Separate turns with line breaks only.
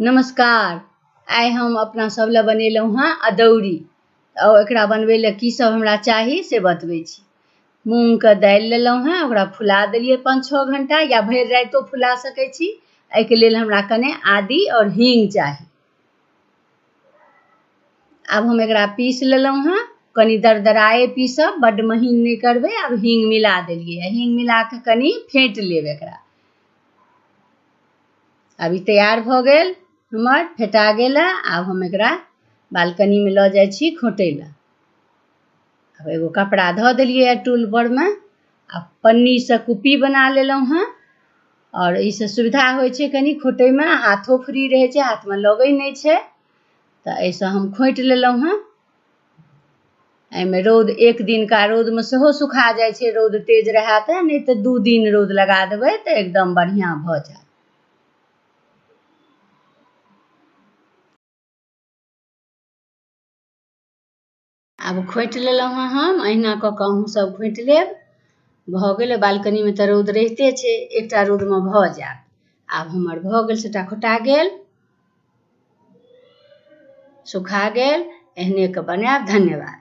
नमस्कार। आइ हम अपना सब लए बनेलहुँ हँ अदौरी। आओर एकरा बनबै लए की सब हमरा चाही से बतबै छी। मूँगके दालि लेलहुँ हँ, ओकरा फुला देलियै 5-6 घण्टा या भरि रातिओ फुला सकै छी। एहिके लेल हमरा कने आदी आओर हींग चाही। आब हम एकरा पीस लेलहुँ हँ, कनि दरदराए पीसब, बड्ड महीन नहि करबै। आब हींग मिला देलियै, हींग मिला कऽ कनि फेँट लेब एकरा। आब ई तैयार भऽ गेल, हमर फेटा गेल। आब हम एकरा बालकनीमे लऽ जाइ छी खोँटै लए। आब एगो कपड़ा धऽ देलियै टूल परमे आ पन्नीसँ कुप्पी बना लेलहुँ हँ। आओर एहिसँ सुविधा होइ छै कनि खोँटैमे, हाथो फ्री रहै छै, हाथमे लगै नहि छै। तऽ एहिसँ हम खोँटि लेलहुँ हँ। एहिमे रौद एक दिनका रौदमे सेहो सुखा जाइ छै, रौद तेज रहए तऽ, नहि तऽ 2 दिन रौद लगा देबै तऽ एकदम बढ़िआँ भऽ जायत। आब खोँटि लेलहुँ हँ हम। अहिना कऽ कऽ अहूँसभ खोँटि लेब। भऽ गेलै। बालकनीमे तऽ रौद रहिते छै, एकटा रौदमे भऽ जायत। आब हमर भऽ गेल, सभटा खोँटा गेल, सुखा गेल। एहने कऽ बनायब। धन्यवाद।